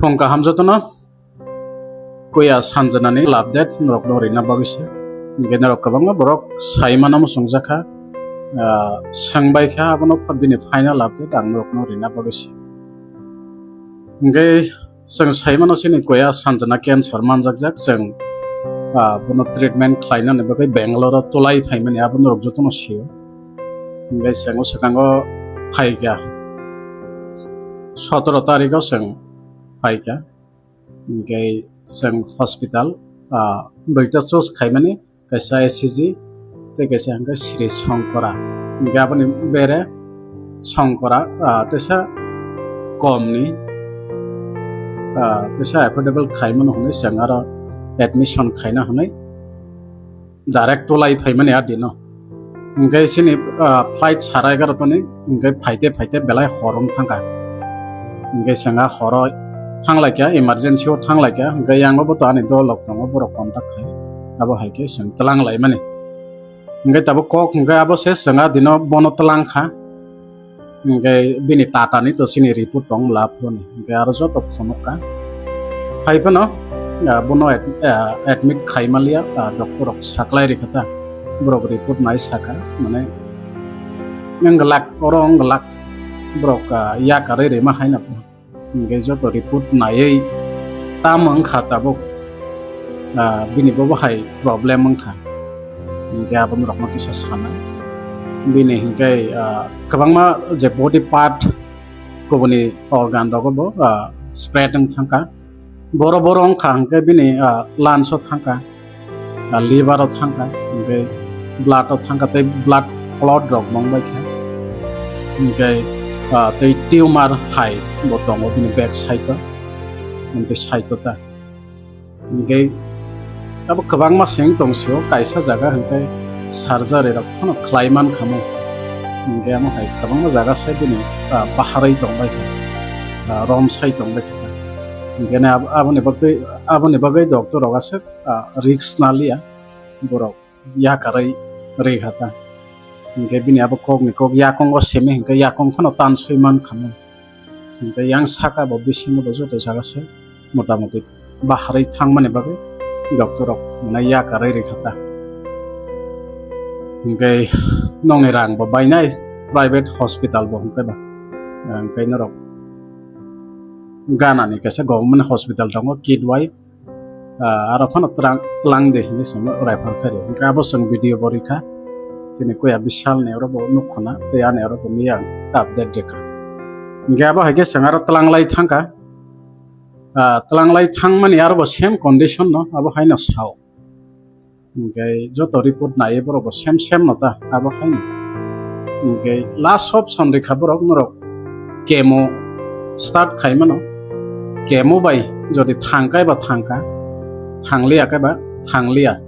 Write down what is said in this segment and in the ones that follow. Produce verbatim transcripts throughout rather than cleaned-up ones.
Phung kaham jotono, kuya sanjanani update norokno rina bagwi se. Hinkhe norok kwbangma borok sai mano muchungjakha, ah, swngbaikha, abono pha-, bini final update ang norokno rina bagwi se. Hinkhe chwng sai mano chini kuya sanjana cancer manjakjak, chwng, ah, bono treatment khlainani bagwi Bangalore-o tulai phaimani abo norok jotono sio. Hinkhe chwng o swkango phaikha, sotoro tarikh-o chwng phaikha. Hinkhe chwng hospital, ah, duita choose khaimani, kaisa S C G tei kaisa hinkhe Sri Shankara. Hinkhe aboni bere Shankara, ah, teisa komni, ah, teisa affordable khaimano hwnwi chwng aro admission khaina hwnwi direct tulai phaimani a dino. Hinkhe chini, ah, flight sara egarotani, hinkhe phaite phaite belai hor wng thangkha. Hinkhe chwng a horo thanglaikha, emergency o thanglaikha, hinkhe yango bo to ani dolok tongo, borok contact khai, abo hai khe chwng twlang laimani. Hinkhe tabuk kok hinkhe abo se chwng a dino bono twlang kha. Hinkhe bini tatani to chini report tong la phone. Hinkhe aro joto phunukha. Hai phano, ah, bono ad-, ah, admit khai manliya, ah, doctor rok saklai rikha ta. Borok report nai saka, mane, wng glak, oro wng glak. Borok, ah, yakarwi rima haino. Hinkhe joto report naiwi tamo wngkha tabuk, ah, bini bobo hai problem wngkha. Hinkhe aboni rokno kisa sana. Bini hinkhe, ah, kwbangma je body part, kubuni organ rogo bo, ah, spread wng thangkha. Boro boro wngkha hinkhe bini, ah, lungs o thangkha, ah, liver o thangkha, hinkhe blood o thangkha tei blood clot rok mong bai kha. Hinkhe, ah, tei tumor hai bo tongo bini back side o, bini side o ta. Hinkhe abo kwbangma seng tong sio, kaisa jaga hinkhe surgery rok phano khlai man kha mo. Hinkhe amo hai kwbangma jaga se bini, ah, baharwi tong bai kha, ah, rom sai tong bai kha. Hinkhe ne ab-, aboni bagwi, aboni bagwi doctor rok aswk, ah, risk na liya, borok yakarwi rwi kha ta. Hinkhe bini abo kok ni kok yakung o simi hinkhe yakung phano tan swi man kha mo. Hinkhe yang saka bo bisingo bo joto jaga se motamuti baharwi thangmani bagwi doctor rok mwnai yakarwi rikha ta. Hinkhe nokni rang bo bainai, private hospital bo hinkhe ba. Hinkhe norok Ghana ni kaisa government hospital tongo, Kidwai. Ah, aro phano tlang, tlang de hinwi chwngno refer khaidi. Hinkhe abo chwng video bo rikha. Chini kuya Bishal ni oro bo nukkha na, tei ani oro bo miyang update rikha. Hinkhe abo hai khe chwng aro tlang lai thangkha. Ah, tlang lai thangmani aro bo same condition no, abo haino sao. Hinkhe joto report naiwi borok bo same same no ta, abo haino. Hinkhe last option rikha borok norok chemo start khaimano. Chemo bai jodi thangkai ba thangka, thangliya kai ba thangliya.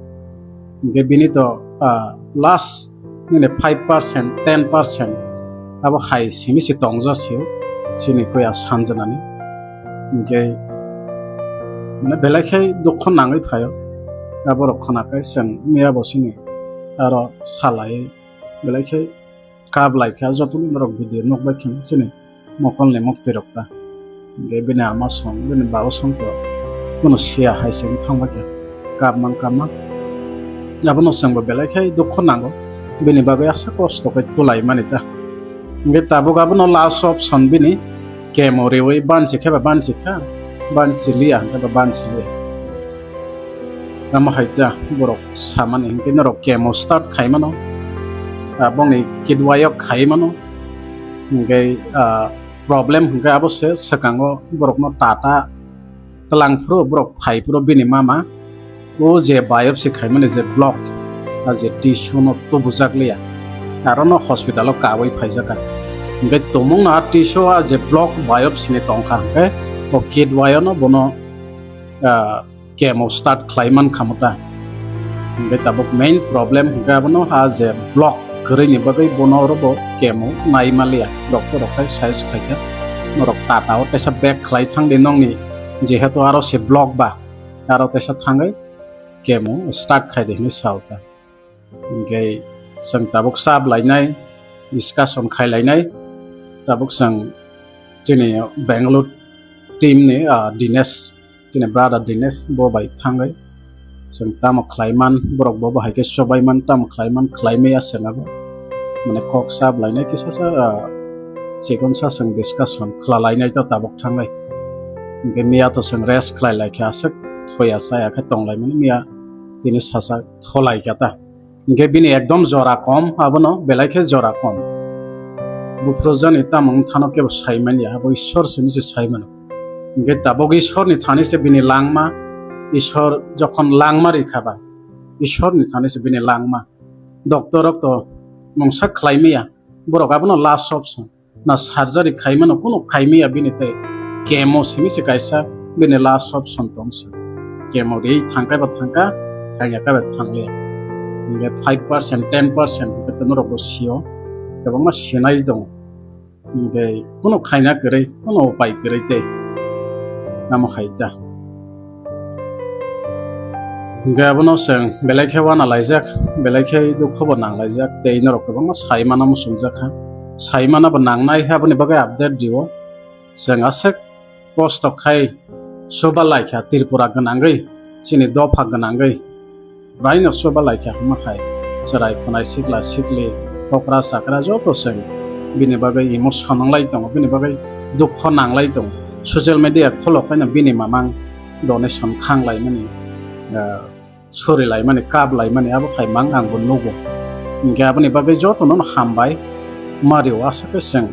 Hinkhe bini to, ah, last nini five percent, ten percent abo hai simi se tongja sio, chini kuya sanjanani. Hinkhe mane belai khe dukho nangwi phaio. Aborok khwnakhai chwng miya bo sini aro salai belai khe kap laikha, joto norok video nukbai khe chini mokolni muktwi rok ta. Hinkhe bini ama song, bini baba song to kuno siya hai se wng thangbai khe kap man kap man. Abono chwngbo belai khe dukho nango, bini bagwi asa kosto khe tulai mani ta. Hinkhe tabuk abono last option bini chemo riwi bansi khe ba bansi kha, bansi liya hinkhe ba bansi liya. Amo hai ta borok samani hinkhe norok chemo start khaimano, ah, bongni kidwai o khaimano, hinkhe, ah, problem hinkhe abo se swkango borokno tata twlang phuru borok phai phuru bini mama o je biopsy khaimani je block, a je tissue no tubujak liya, aro no hospital o kawi phaijak kha. Hinkhe tumung no a tissue a je block biopsy ni tongkha hinkhe o kidwai o no bono, ah, chemo start khlai man kha mo ta. Hinkhe tabuk main problem hinkhe abono a je block kwrwi ni bagwi bono oro bo chemo nai maliya, doctor rok khai size khai kha norok tata o teisa bag khlai thang di nongni, jehetu aro se block ba aro teisa thangwi chemo start khai di hinwi sao ta. Hinkhe chwng tabuk chap lainai, discussion khai lainai, tabuk chwng chini Bangalore team ni, ah, Dinesh, chini brother Dinesh, bo bai thangwi chwng tamo khlaiman, borok bo bahai khe chobaiman, tamo khlaiman, khlaimaya chwng abo. Mane kok sap lainai kisa sa, ah, chikon sa chwng discussion khwlalainai ta tabuk thangwi. Hinkhe miya to chwng rest khlai lai khe aswk thoya chaya khe tong lai mani miya tini sasak tholai kha ta. Hinkhe bini ekdom jora kom, abono belai khe jora kom. Buphuru jani tamo wng thano kebo sai manya, abo Ishwar simi se sai mano. Hinkhe tabuk Ishwar ni thani se bini langma, Ishwar jokhon langma rikha ba, Ishwar ni thani se bini langma. Doctor rok to mungsa khlai maya, borok abono last option. Na surgery khaimano kunu khaimaya bini tei chemo simi se kaisa bini last option tong se. Chemo ri thangkha ba thangkha, thangya kha ba thangya. Hinkhe five percent, ten percent hinkhe to norok bo sio, kwbangma sinai tongo. Hinkhe kunu khaina kwrwi, kunu upai kwrwi tei amo hai ta. Hinkhe abono chwng belai khe wana laijak, belai khe dukho bo nang laijak, tei norok kwbangma sai mano muchungjak kha. Sai mano bo nangnai, aboni bagwi update dio. Chwng aswk kosto khai chuba lai kha Tripura gwnangwi, chini dopha gwnangwi. Raino chuba lai kha hwnma khai chwrai khwnai sikla sikli, okra chakra joto chwng bini bagwi emotion nang lai tongo, bini bagwi dukho nang lai tongo. Social media kholok haino bini mamang donation khang lai mani, ah, suri lai mani, kap lai mani, abo khai mang ang bo nugo. Hinkhe aboni bagwi jotono hambai, mario aswk khe chwng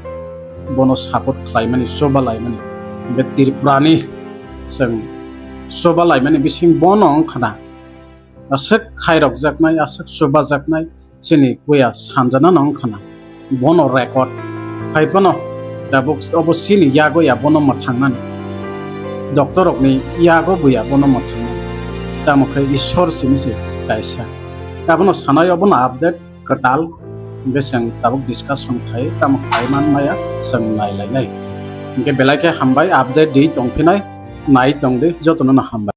bono support khlai mani, chuba lai mani. Hinkhe Tripura ni chwng chuba lai mani bising bono wng khna aswk khairok jaknai, aswk chuba jaknai, chini kuya sanjana no wng khna. Bono record. Hai phano tabuk obo chini yago ya bono mwthangmani. Doctor rokni yago bo ya bono mwthangmani. Tamo khe Ishwar simi se kaisa. Abono sanai obono update kwtal. Hinkhe chwng tabuk discussion khai tamo khai man maya chwng nai lainai. Hinkhe belai khe hambai update di tongphinai nai tongdi jotono no hambai.